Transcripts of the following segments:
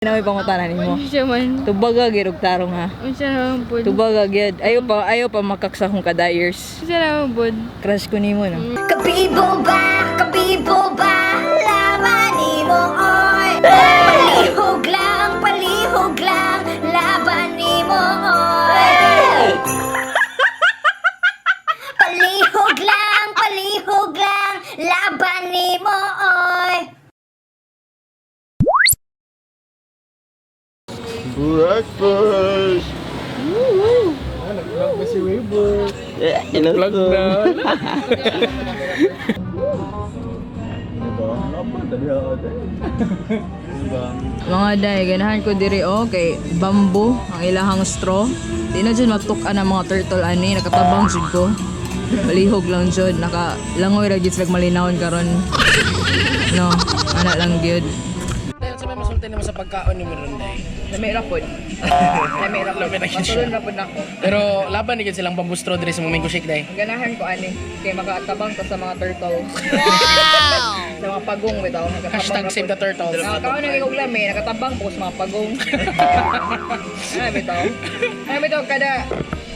Na may pangutana nimo. Unsa man? Tubaga gyud og tarong ha. Unsa naman pod? Tubaga gyud. Ayaw pa makaksahong kadayers. Unsa naman pod? Crush ko nimo no. Kabibo ba? Kabibo ba? Laban nimo oy. Palihog lang, palihog lang. Laban nimo oy. Palihog lang, palihog lang. Laban nimo oy. Breakfast! Nag-vlog ba si Weibo? Yeah, Vlog na. Diba? Diba? Mga day, ganahan ko diri oh kay bamboo ang ilahang straw. Di na jud matuk-an ang mga turtle ani, nakatabang jud ko. Balihog lang jud, naka langoy ra jud sila malinawon karon. No, ana lang gyud. Dahil sa may masulti naman sa pagkaon ni Mirunday. Lami ra pod. Lami ra Lami ra gyud siya. Matulon ra pod nako. Pero laban ni gyud silang bamboo straw diri sa mga mango shake day. Ganahan ko ani kay makatabang ta sa mga turtles. Wow. Sa mga pagong bitaw, nakatabang Hashtag ra save pod. the turtles. Nakakaon na og lami, nakatabang po sa mga pagong. Ano bitaw? Ano bitaw kada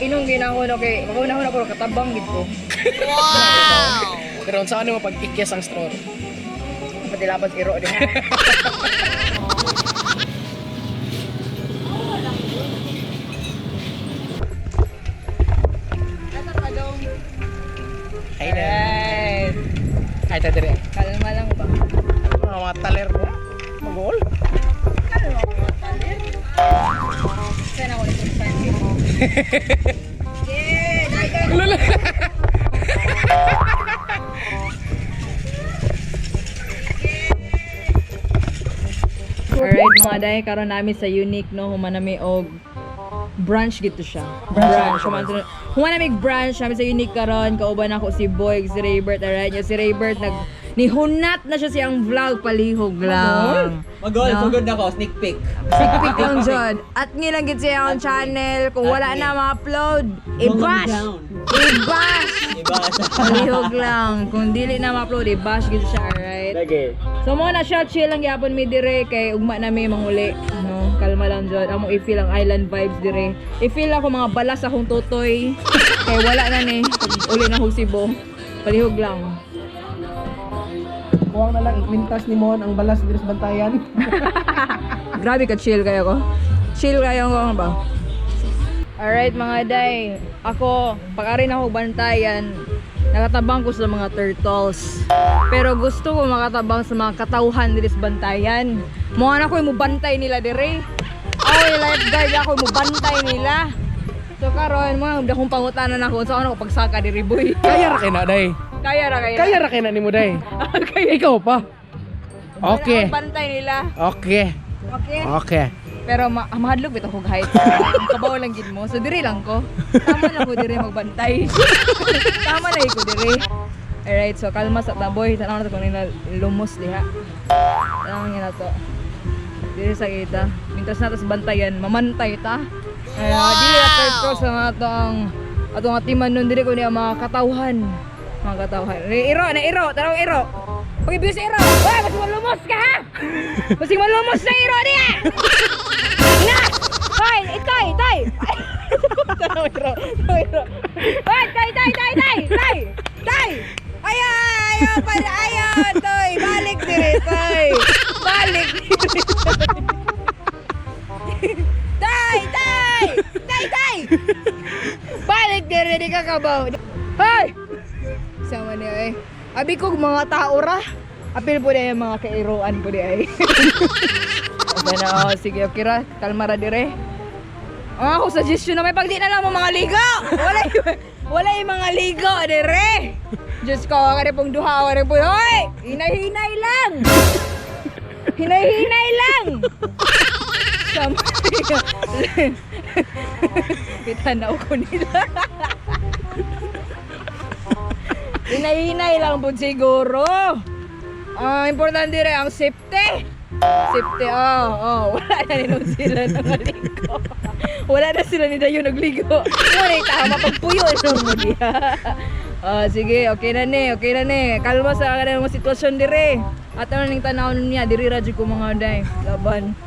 inom ginahon okay, makaunahon ako katabang gid ko. Pero unsa ano mo pag ikyas ang straw? Pati lapas iro din. Ay na. Alright. Ay ta dire. Kalma lang ba? Mga taler mo. Magol. Kalma mga talir. Saan ako itong Sunday? Yeah! Dagan! Lala. Alright mga day, karon namin sa Unique no, human nami og brunch gito siya. Brunch. Human nami og brunch namin sa Unique karon, kauban ako si Boy, si Raybert, alright. Yung si Raybert nag nihunat na siya siyang vlog palihog lang. Magol, No? sugod na ko, sneak peek. Sneak peek lang jud. At ngilang gid siya ang channel kung wala na ma-upload, i-bash. down. I-bash. Iba siya. Palihog lang. Kung dili na ma-upload, i-bash gid siya, alright? Lagi. So mo na siya chill lang gyapon mi dire kay ugma na mi manguli no, kalma lang jud amo i-feel ang island vibes dire. I-feel ako mga balas akong tutoy kay wala na ni pag uli na kog Cebu. Palihog lang. Kuwang na lang ikwintas ni Mon ang balas diri sa bantayan. Grabe ka chill kayo ko. Chill kayo ko ba? Alright mga day, ako pag ari na ako bantayan, nakatabang ko sa mga turtles. Pero gusto ko makatabang sa mga katawhan diri sa bantayan. Mo na ko mo bantay nila dire. Ako yung lifeguard ako mo bantay nila. So karon mga dakong pangutanan ako unsa ako pagsaka diri boy. Kaya ra kay na day. Kaya ra kayo. Kaya ra kay na nimo day. Ikaw pa. Okay. Wala akong bantay nila. Okay. Okay. Okay. Pero mahadlok bitaw ko height. Kabaw lang gid mo. So diri lang ko. Tama lang ko diri magbantay. Tama lang ko diri. Alright, so kalma sa taboy. Tanaw na to kung nila lumos diha. Tanaw niya na to. Diri sa kita. Mintas na to sa bantayan, mamantay ta. Wow! Dili na turtle sa mga to ang atong atiman nun diri ko niya mga katawhan. Mga katawhan. Iro na iro, tanaw iro. Okay, bius iro. Uy, basig malumos ka ha. Basig malumos na iro niya. Na! Hoy, itoy, itoy! Tanaw iro, tanaw iro. Hoy, tay, tay, tay, tay, tay, tay! Ayaw, ayaw, pala, ayaw, toy! Balik dire, toy! Balik dire, toy! Tay, tay! Tay, tay! Balik dire, di ka kabaw. Hoy! Sama niya eh. Abi ko mga tao ra. Apil po na yung mga kairoan po di ay. Okay na, oh, sige, okay ra. Kalma ra dire. Ang ako suggestion na may pag di na lang mo mga ligo. Wala yung mga ligo dire. Diyos ko, kare pong duha, kare po. Hoy! Hinay-hinay lang. Hinay-hinay lang. Sama. Kita na ko nila. Hinay-hinay lang po siguro. Ang importante rin ang safety. Safety, oh, oh. Wala na rin sila nangaligo. Wala na sila ni Dayo nagligo. Wala yung tama pagpuyo. Ano mo diha. Ah, sige, okay na ni, okay na ni. Kalma sa kanang mga sitwasyon dire. At ano ning tanaw niya, diri ra jud ko mga day. Laban.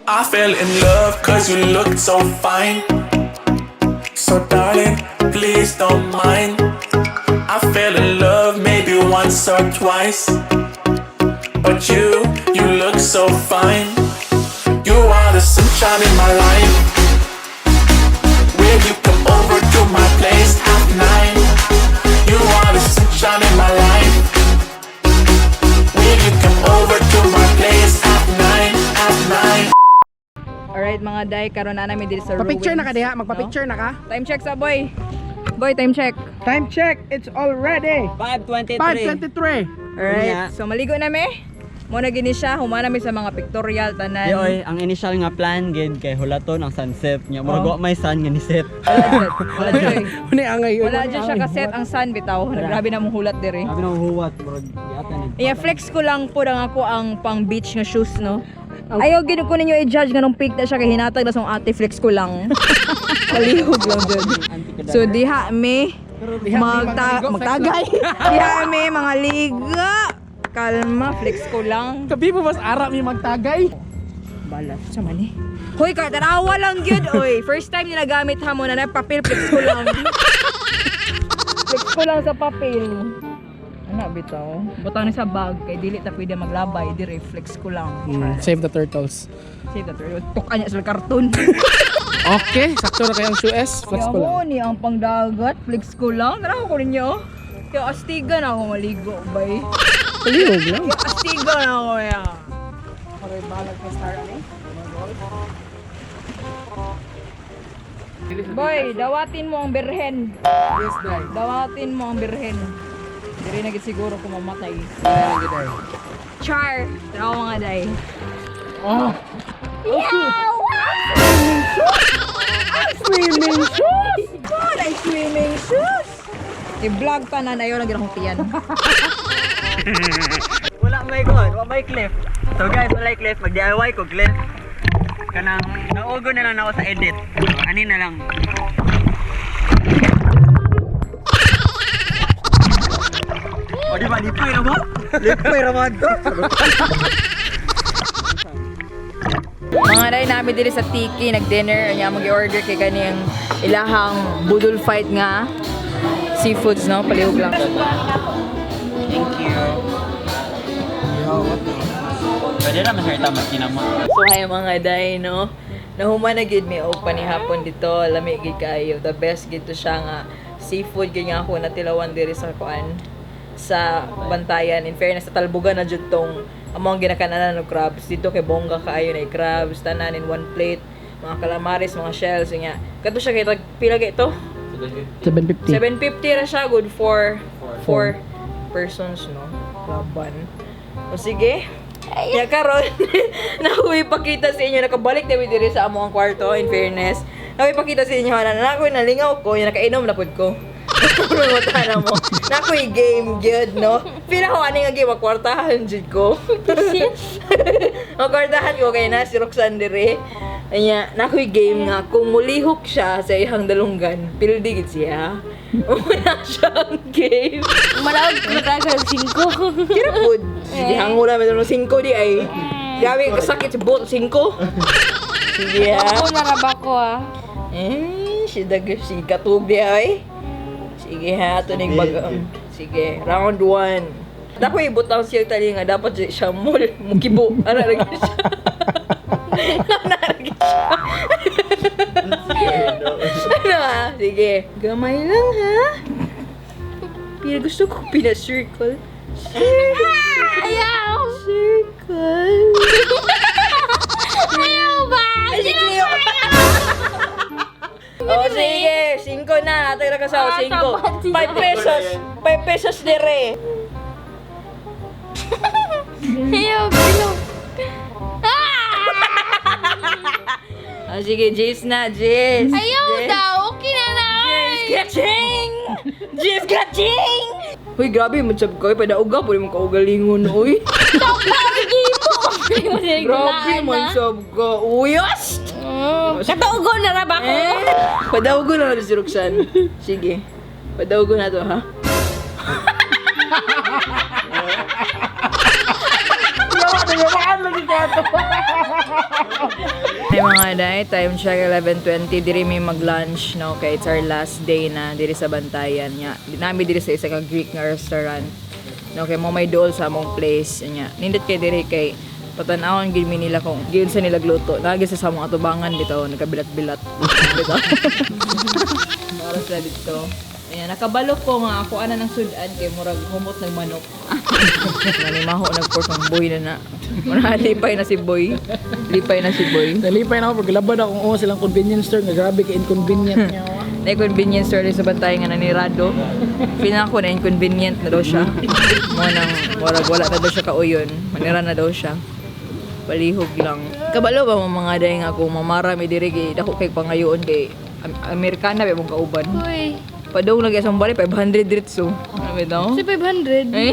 I fell in love 'cause you looked so fine. So darling, please don't mind. I fell in love maybe once or twice. But you look so fine. You are the sunshine in my life. Will you come over to my place 9:30? You are the sunshine in my life. Will you come over to my place 9:30, 9:30? Alright mga day, karon na namin diri sa Pa-picture na ka ruins, diha, magpa-picture na ka. No? Time check sa boy. Boy, time check. Time check, it's already 5:23. 5:23. Alright. So maligo na mi. Mo na gini siya, humana mi sa mga pictorial tanan. Di oy, ang initial nga plan gid kay hulaton ang sunset nya. Murag Oh. wa may sun nga ni set. Wala jud. Wala jud. Uni angay. Wala jud siya kaset ang sun bitaw. Grabe na mong hulat diri. Sabi nang huwat murag giata ni. Yeah, flex ko lang po ang ako ang pang beach nga shoes, no. Ayaw gid ko ninyo i-judge nganong pink na siya kay hinatag na sa akong ate, flex ko lang. Palihog lang jud. So diha me magtagay. Diha me mga liga. Kalma, flex ko lang. Kabi mo mas ara mi magtagay. Balat sa mani. Hoy, ka tanawa lang gyud oy. First time nila gamit ha mo na na papel, flex ko lang. Flex ko lang sa papel. Ano bitaw? Butang ni sa bag kay dili ta pwede maglabay, dire flex ko lang. Save the turtles. Say that tukan niya sa karton. Okay, sakto ra kayang shoes. Flex ko lang. Yaho ni ang pangdagat, flex ko lang. Tara ko ninyo. Kaya astigan ako maligo, bay. Palihog lang. Kaya astigan ako ya. Boy, dawatin mo ang birhen. Yes, day. Dawatin mo ang birhen. Diri na gid siguro kung mamatay. Char! Tara mga day. Oh. Swimming shoes! God, ay swimming shoes! I-vlog pa na ayaw lagi akong tiyan. Wala may kon, wa may cliff. So guys, wala cliff, mag DIY ko cliff. Kanang naugo na lang ako sa edit. So, ani na lang. O di ba lipay ra mo? Lipay ra man to. Mga day namin diri sa Tiki nag-dinner nya mag-order kay kaniyang ilahang budol fight nga seafoods, no, palihog lang. Thank you. Pwede ra man herta makinamo. So hi mga day, no. Nahuman na gid mi og panihapon dito, lami gid kaayo. The best gid to siya nga seafood gid nga ako natilawan diri sa kuan sa Bantayan. In fairness, sa Talbugan na jud tong among ginakananan og crabs dito kay bongga kaayo na crabs tanan in one plate, mga calamares, mga shells nya. Kadto siya kay tag pila kay to? 750. 750 ra siya, good for 4 persons, no? Laban. O sige. Ya karon, nakuwi pakita sa inyo, nakabalik na mi diri sa among kwarto, in fairness. Nakuwi pakita sa inyo na nakuwi nalingaw ko, yung nakainom na pud ko. Mata na mo. Nakuwi game gyud, no? Pila ko ani nga game makwartahan jud ko. Makwartahan ko kay na si Roxanne dire. Anya, nakuwi game nga kung mulihok siya sa iyang dalunggan, pildi gid siya. Wala siyang game. Malawag ko tagal 5. Kira po. Sige, hango namin ng 5 di ay. Grabe, kasakit si bot 5. Sige ha. Ako naraba ko ah. Eh, si dag si katug di ay. Sige ha, tunig bag. Sige, round 1. Dako ibutang siya tali nga dapat siya mul mukibo. Ana lagi siya. Ana lagi siya. Ano ha? Sige. Gamay lang ha. Pina gusto ko pina-circle. Ayaw! Circle. Ayaw ba? Ay, si Cleo. Oh, sige. 5 na. Ate na kasawa. Ah, 5. tamad siya. 5 pesos. 5 pesos dire. Ayaw, bilog. Ah! Ah, sige, Jace na. Jace. Ayaw Jace. daw! Okay na na! Jace, kaching! Jace, kaching! Uy, grabe, magsab ko. Padauga, pwede mong kaugalingon, uy. Grabe, magsab ko. Uy, ast! Kataugo na ra ba ko? Eh, padaugo na lang si Roxanne. Sige. Padaugo na to, ha? Mga day, time check 11:20, diri may mag-lunch, no? Kay it's our last day na diri sa Bantayan nya. Nami diri sa isa ka Greek nga restaurant. No, kay mo may dool sa among place nya. Nindot kay diri kay patan-awon gid mi nila kung giunsa nila gluto. Nagi sa among atubangan bitaw nagkabilat-bilat. Bitaw. Para sa dito. Ayan, nakabalo ko nga ako ana ng sudan kay murag humot ng manok. Nanimaho nag-pork ang boy na na. Mura lipay na si boy. Lipay na si boy. Nalipay na ako paglaban ako oh, silang convenience store nga grabe ka inconvenient niya. Wa. Na convenience store sa bantay nga nanirado. Feeling ako na inconvenient na daw siya. Mo nang murag wala na daw siya kauyon. Manira na daw siya. Palihog lang. Kabalo ba mo mga day nga kung mamara mi diri kay dako kay pangayoon kay Amerikana ba mong kauban. Uy, Padong lagi sa bali 500 diretso. Ano ba daw? si 500. Eh.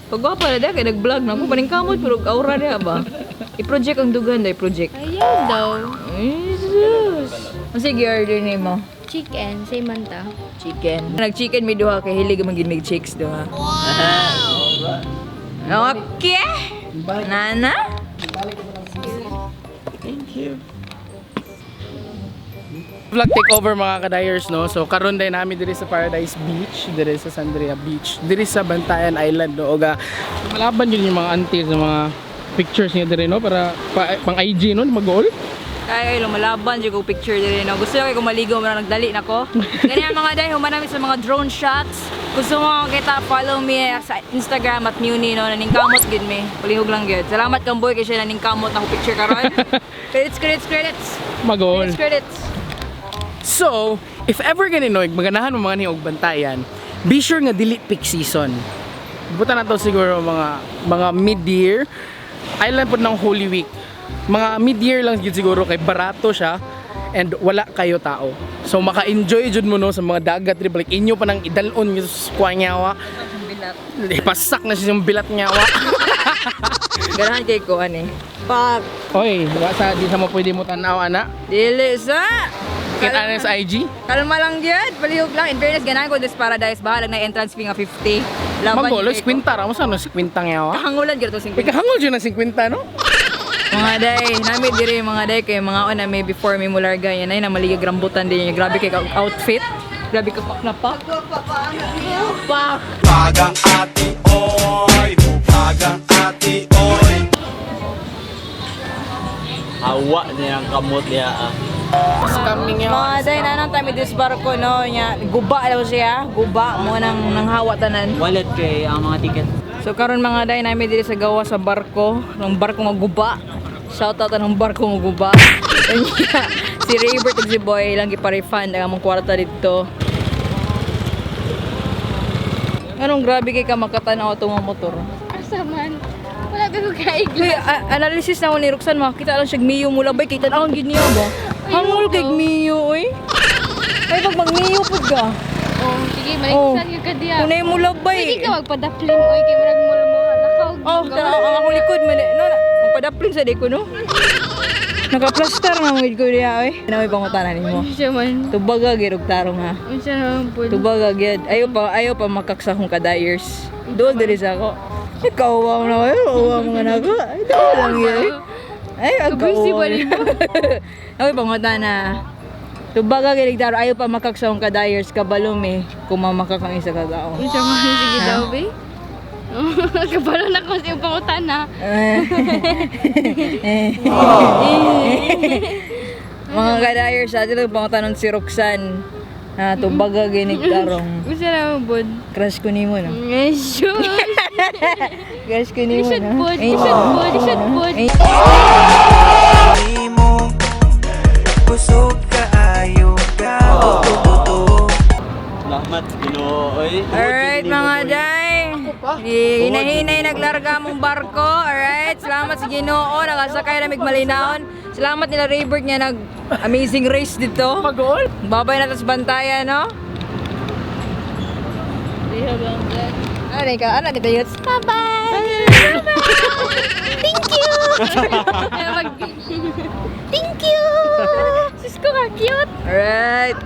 Pagwapa na dahil kay nag-vlog na ako paningkamot pero aura niya ba? I-project ang dugan dahil project. Ayaw daw. Jesus. Sige, order nimo. Chicken, say manta. Chicken. Nag-chicken mi duha kay hilig man gid mig chicks duha. Wow. Okay. Nana? Vlog takeover mga kadayers, no. So karon day nami diri sa Paradise Beach, diri sa Sandria Beach, diri sa Bantayan Island, no. Oga malaban yun yung mga auntie sa mga pictures niya diri, no, para pang IG, no, mag-goal. Kay lumalaban jud ko picture diri, no. Gusto kay ko maligo mura nagdali nako. Ganyan mga day, human namin sa mga drone shots. Gusto mo kita follow me sa Instagram at Muni, no, naningkamot gid mi. Palihog lang gyud. Salamat kang boy kay siya naningkamot ako picture karon. Credits, credits, credits. Mag-goal. Credits, credits. So, if ever ganinoy, maganahan mo mga ni og Bantayan, be sure nga dili peak season. Buta na to siguro mga mid-year. Island pod ng Holy Week. Mga mid-year lang gid siguro kay barato siya and wala kayo tao. So maka-enjoy jud mo, no, sa mga dagat ri balik inyo pa nang idalon nga sa kuha nyawa. Ipasak na siya yung bilat nyawa. Ganahan kay ko ani. Pak. Oy, wa sa di sa mo pwede mo tan-aw ana. Dili sa. Kita na sa IG. Kalma lang gyud, palihog lang. In fairness, ganahan ko this paradise. Bahalag na entrance fee nga 50. Laban Magolo, gyud kay ko. 50 ra mo sa no 50 nyawa. Kahangulan gyud to 50. Ikahangol jud ng 50, no? Mga day, nami diri mga day kay mga on may before may mularga yan ay namaligag rambutan din niya. Grabe kay ka outfit. Grabe ka pak na pak. Pak. Pagang ati oy, pagang ati oy. Awa niya ang kamot niya ah. Scamming yawa. Mga day, nanang tayo this barko, no nya guba daw siya, guba mo nang nanghawa tanan. Wallet kay ang mga ticket. So karon mga day nami diri sa gawa sa barko, ng barko nga guba. Shout out ng barko nga guba. Unya, si Raybert ug si Boy lang gipa-refund ang among kwarta didto. Anong grabe kay ka makatanaw atong mga motor. Asa man? Wala ba ko kaigla? Uy, analysis na ko ni Roxanne, makita lang siya Mio mula bay kita ang gid niya ba. Hangol kay Mio oy. Ay pag mag-Mio pud ka. Oh, sige, Oh. maliksan yung kadiya. Kunay mo labay. Pwede ka magpadapling, oy, kay murag mo lakaw. Oh, tara ang akong likod man eh. No, na, magpadapling sa ko, no. Nakaplastar na mo ko diha oy. Ano may pangutana nimo? Unsa man? Tubaga girog tarong ha. Unsa naman po? Tubaga gyud. Ayaw pa makaksahong kadayers. Dool diri sa ako. Ikaw mo na kayo, uwa mga nako. Ay, dool lang yun. Ay, ang Kabisi kauwa. ba nimo? Ay, pangutana. Tubaga girig taro, ayaw pa makaksahong kadayers kabalom eh. Kung mamakak ang isa ka tao. Unsa man sige daw, be? Kabalo na ko sa iyong pangutana. Mga kadayers, sa atin pangutanong si Roxanne. Ha, tubaga ginig tarong. Unsa naman pod? Crush ko nimo, no? Eh, sure. Crush ko nimo, Isod no? pod, Eh, isod pod, isod pod. Eh, Mo, busog kaayo ka, buto-buto. Salamat Ginoo oy. Alright mga day. Hinahinay naglarga mong barko. Alright. Salamat sa Ginoo nakasakay na malinaon. Salamat nila Raybert nga nag amazing race dito. Mag-goal. Babay na tas bantayan, no? Ano ka? Ano kita yuts? Bye-bye. Thank you! Thank you! Sus ko ka cute! Alright.